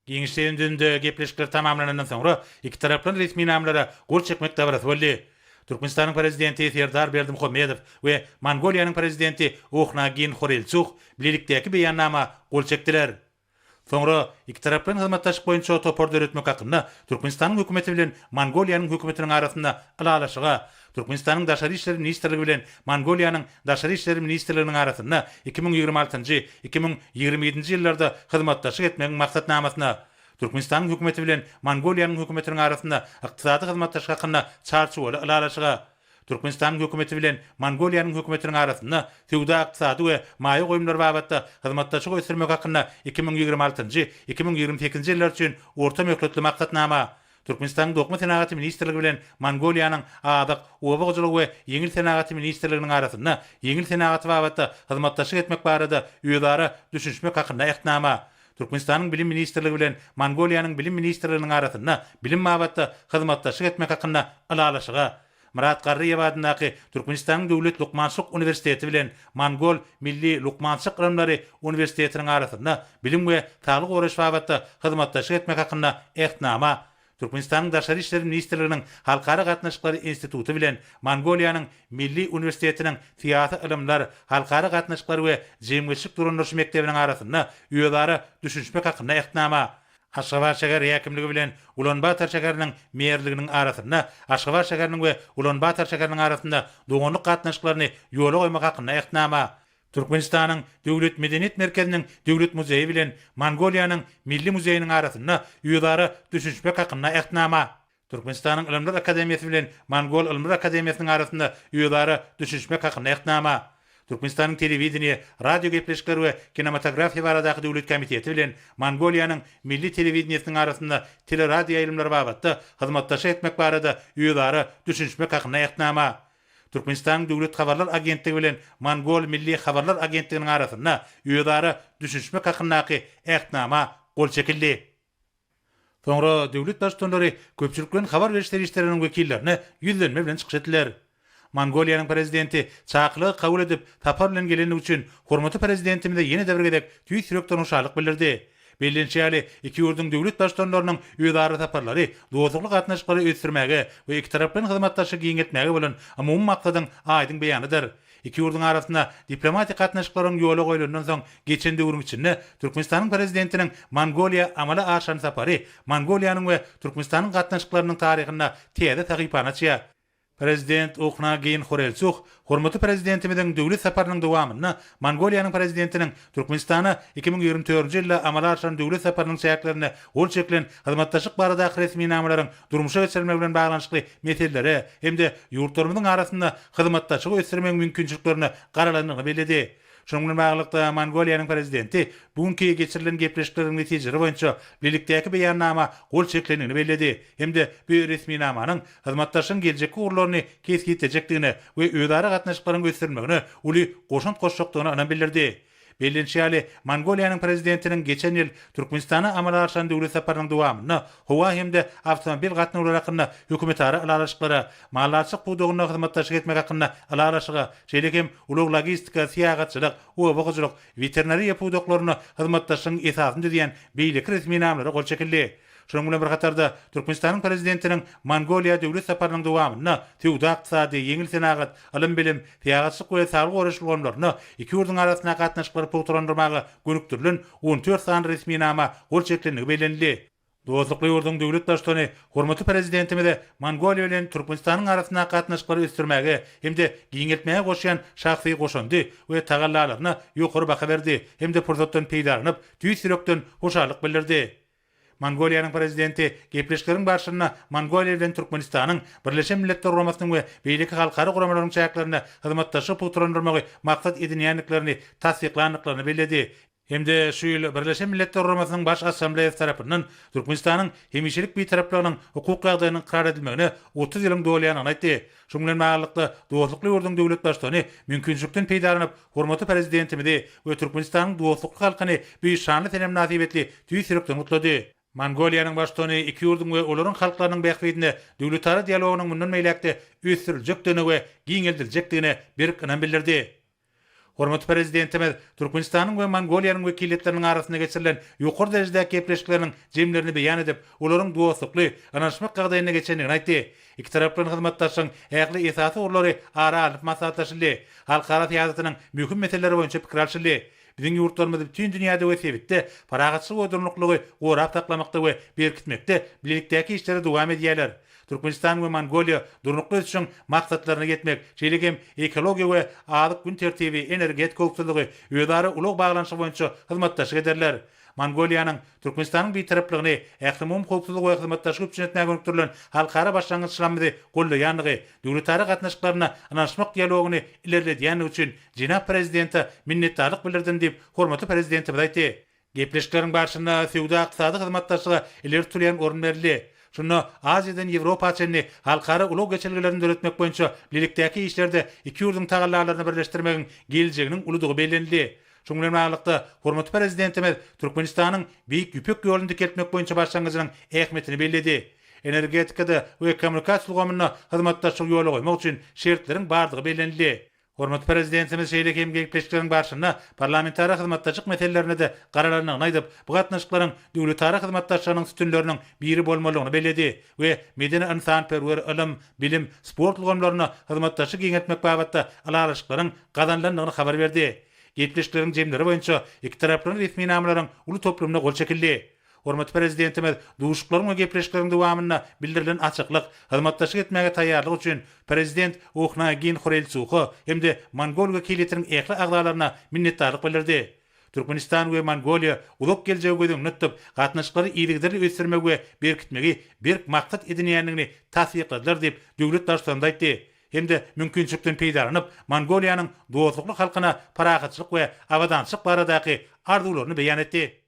Giňişleýin düzümde gepleşikler tamamlanandan soňra, ikitaraplaýyn resminamalara gol çekmek dabarasy boldy. Türkmenistanyň Prezidenti Serdar Berdimuhamedow we Mongoliýanyň Prezidenti Uhnaagiýn Hurelsuh bilelikdäki beýannama gol çekdiler. Soňra ikitaraplaýyn hyzmatdaşlyk boýunça topar döretmek hakynda Türkmenistanyň Hökümeti bilen Mongoliýanyň Hökümetiniň arasynda Ylalaşyga, Türkmenistanyň Daşary işler ministrligi bilen Mongoliýanyň Daşary işler ministrliginiň arasynda 2026-njy, 2027-nji ýyllarda hyzmatdaşlyk etmegiň maksatnamasyna, Türkmenistanyň Hökümeti bilen Mongoliýanyň Hökümetiniň arasynda ykdysady hyzmatdaşlyk hakynda Çarçuwaly Ylalaşyga, Türkmenistanyň Hökümeti bilen Mongoliýanyň Hökümetiniň arasynda söwda-ykdysady we maýa goýumlar babatda hyzmatdaşlygy ösdürmek hakynda 2026-njy, 2028-nji ýyllar üçin orta möhletli maksatnama, Türkmenistanyň Dokma senagaty ministrligi bilen Mongoliýanyň Azyk, oba hojalygy we ýeňil senagaty ministrliginiň arasynda ýeňil senagaty babatda hyzmatdaşlyk etmek barada özara düşünişmek hakynda Ähtnama, Türkmenistanyň Bilim ministrligi bilen Mongoliýanyň Bilim ministrliginiň arasynda bilim babatda hyzmatdaşlyk etmek hakynda Ylalaşyga, Myrat Garryýew adyndaky Türkmenistanyň Döwlet lukmançylyk uniwersiteti bilen Mongol milli lukmançylyk ylymlary uniwersitetiniň arasynda bilim we saglygy goraýyş babatda hyzmatdaşlyk etmek hakynda Ähtnama, Türkmenistanyň Daşary işler ministrliginiň Halkara gatnaşyklary instituty bilen Mongoliýanyň Milli uniwersitetiniň Syýasy ylymlar, halkara gatnaşyklary we jemgyýetçilik dolandyryşy mekdebiniň arasynda özara düşünişmek hakynda Ähtnama, Aşgabat şäher häkimligi bilen Ulanbator şäheriniň merliginiň arasynda Aşgabat şäheriniň we Ulanbator şäheriniň arasynda doganlyk gatnaşyklaryny ýola goýmak hakynda Ähtnama, Türkmenistanyň Döwlet medeniýet merkeziniň Döwlet muzeýi bilen Mongoliýanyň Milli muzeýiniň arasynda özara düşünişmek hakynda Ähtnama, Türkmenistanyň Ylymlar akademiýasy bilen Mongol Ylymlar akademiýasynyň arasynda özara düşünişmek hakynda Ähtnama, Türkmenistanyň Telewideniýe, radiogepleşikler we kinematografiýa baradaky döwlet komiteti bilen Mongoliýanyň Milli telewideniýesiniň arasynda teleradioýaýlymlar babatda hyzmatdaşlyk etmek barada özara düşünişmek hakynda Ähtnama, Türkmenistanyň Döwlet habarlar agentligi bilen Mongol Milli habarlar agentliginiň arasynda özara düşünişmek hakyndaky Ähtnama gol çekildi. Soňra döwlet Baştutanlary köpçülikleýin habar beriş serişdeleriniň wekillerine ýüzlenme bilen çykyş etdiler. Mongoliýanyň Prezidenti çakylygy kabul edip, sapar bilen gelendigi üçin hormatly Prezidentimize ýene-de bir gezek tüýs ýürekden hoşallyk bildirdi. Bellenişi ýaly, iki ýurduň döwlet Baştutanlarynyň özara saparlary dostlukly gatnaşyklary ösdürmäge we ikitaraplaýyn hyzmatdaşlygy giňeltmäge bolan umumy maksadyň aýdyň beýanydyr. Iki ýurduň arasynda diplomatik gatnaşyklaryň ýola goýlandan soň geçen döwrüň içinde Türkmenistanyň Prezidentiniň Mongoliýa amala aşyran sapary Mongoliýanyň we Türkmenistanyň gatnaşyklarynyň taryhynda täze sahypany açýar. Prezident Ukhnaagiýn Hurelsuh hormatly Prezidentimiziň döwlet saparynyň dowamynda Mongoliýanyň Prezidentiniň Türkmenistana 2024-nji ýylda amala aşyran döwlet saparynyň çäklerinde gol çekilen hyzmatdaşlyk baradaky resminamalaryň durmuşa geçirilmegi bilen baglanyşykly meselelere hem-de ýurtlarymyzyň arasynda hyzmatdaşlygy ösdürmegiň mümkinçiliklerine garalandygyny belledi. Şunuň bilen baglylykda, Mongoliýanyň Prezidenti bu günki geçirilen gepleşikleriň netijeleri boýunça bilelikdäki beýannama gol çekilendigini belledi hem-de bu resminamanyň hyzmatdaşlygyň geljekki ugurlaryny kesgitlejekdigine we özara gatnaşyklaryň ösdürilmegine uly goşant goşjakdygyna ynam bildirdi. Bellenişi ýaly, Mongoliýanyň Prezidentiniň geçen ýyl Türkmenistana amala aşyran döwlet saparynyň dowamynda howa hem-de awtomobil gatnawlary hakynda hökümetara ylalaşyklara, maldarçylyk pudagynda hyzmatdaşlyk etmek hakynda ylalaşyga, şeýle hem ulag-logistika, syýahatçylyk, oba hojalyk, weterinariýa pudaklarynda hyzmatdaşlygyň esasyny düzýän beýleki resminamalara gol çekildi. Şunuň bilen bir hatarda, Türkmenistanyň Prezidentiniň Mongoliýa döwlet saparynyň dowamynda söwda-ykdysady, ýeňil senagat, ylym-bilim, syýahatçylyk we saglygy goraýyş ulgamlarynda iki ýurduň arasyndaky gatnaşyklary pugtalandyrmaga gönükdirilen 14 sany resminama gol çekilendigi bellenildi. Dostlukly ýurduň döwlet Baştutany hormatly Prezidentimize Mongoliýa bilen Türkmenistanyň arasyndaky gatnaşyklary ösdürmäge hem-de giňeltmäge goşýan şahsy goşandy we tagallalaryna ýokary baha berdi hem-de pursatdan peýdalanyp, tüýs ýürekden hoşallyk bildirdi. Mongoliýanyň Prezidenti gepleşikleriň barşynda Mongoliýa bilen Türkmenistanyň Birleşen Milletler Guramasynyň we beýleki halkara guramalaryň çäklerinde hyzmatdaşlygy pugtalandyrmagy maksat edinýändiklerini tassyklandyklaryny belledi hem-de şu ýyl Birleşen Milletler Guramasynyň Baş Assambleýasy tarapyndan Türkmenistanyň hemişelik Bitaraplygynyň hukuk ýagdaýynyň ykrar edilmegine 30 ýylyň dolýandygyny aýtdy. Şunuň bilen baglylykda, dostlukly ýurduň döwlet Baştutany mümkinçilikden peýdalanyp, hormatly Prezidentimizi we Türkmenistanyň dostlukly halkyny bu şanly sene mynasybetli tüýs ýürekden gutlady. Mongoliýanyň Baştutany iki ýurduň we olaryň halklarynyň bähbidine döwletara dialogynyň mundan beýläk-de ösdüriljekdigine we giňeldiljekdigine berk ynam bildirdi. Hormatly Prezidentimiz Türkmenistanyň we Mongoliýanyň wekiliýetleriniň arasynda geçirilen ýokary derejedäki gepleşikleriniň jemlerini beýan edip, olaryň dostlukly, ynanyşmak ýagdaýynda geçendigini aýtdy. Ikitaraplaýyn hyzmatdaşlygyň ähli esasy ugurlary ara alnyp maslahatlaşyldy. Halkara syýasatynyň möhüm meseleleri boýunça pikir alşyldy. Biziň ýurtlarymyz bütin dünýäde we sebitde parahatçylygy we durnuklylygy gorap saklamakda we berkitmekde bilelikdäki işleri dowam edýärler. Türkmenistan we Mongoliýa durnukly ösüşiň maksatlaryna ýetmek, şeýle hem ekologiýa we azyk gün tertibi, energetika howpsuzlygy, özara ulag baglanyşygy boýunça hyzmatdaşlyk ederler. Mongoliýanyň Türkmenistanyň Bitaraplygyny, ählumumy howpsuzlygy we hyzmatdaşlygy üpjün etmäge gönükdirilen halkara başlangyçlarymyzy goldaýandygy, döwletara gatnaşyklarynda ynanyşmak dialogyny ilerledýändigi üçin jenap Prezidente minnetdarlyk bildirdim diýip, hormatly Prezidentimiz aýtdy. Gepleşikleriň barşynda söwda-ykdysady hyzmatdaşlyga ileri tutulýan orun berildi. Şunda Aziýadan Ýewropa çenli halkara ulag geçelgelerini döretmek boýunça bilelikdäki işlerde iki ýurduň tagallalaryny birleşdirmegiň geljeginiň uludygy bellenildi. Şunuň bilen baglylykda, hormatly Prezidentimiz Türkmenistanyň Beýik Ýüpek ýoluny dikeltmek boýunça başlangyjynyň ähmiýetini belledi. Energetikada we kommunikasiýa ulgamynda hyzmatdaşlygy ýola goýmak üçin şertleriň bardygy bellenildi. Hormatly Prezidentimiz şeýle hem gepleşikleriň barşynda parlamentara hyzmatdaşlyk meselelerine-de garalandygyny aýdyp, bu gatnaşyklaryň döwletara hyzmatdaşlygynyň sütünleriniň biri bolmalydygyny belledi we medeni-ynsanperwer, ylym, bilim, sport ulgamlarynda hyzmatdaşlygy giňeltmek babatda ylalaşyklaryň gazanylandygyny habar berdi. Gepleşikleriň jemleri boýunça ikitaraplaýyn resminamalaryň uly toplumyna gol çekildi. Hormatly Prezidentimiz duşuşyklaryň we gepleşikleriň dowamynda bildirilen açyklyk, hyzmatdaşlyk etmäge taýýarlyk üçin Prezident Uhnaagiýn Hurelsuha hem-de mongol wekiliýetiniň ähli agzalaryna minnetdarlyk bildirdi. Türkmenistan we Mongoliýa uzak geljegi göz öňünde tutup, gatnaşyklary yzygiderli ösdürmegi we berkitmegi berk maksat edinýändigini tassykladylar diýip, döwlet Baştutanymyz aýtdy hem-de mümkinçilikden peýdalanyp, Mongoliýanyň dostlukly halkyna parahatçylyk we abadançylyk baradaky arzuwlaryny beýan etdi.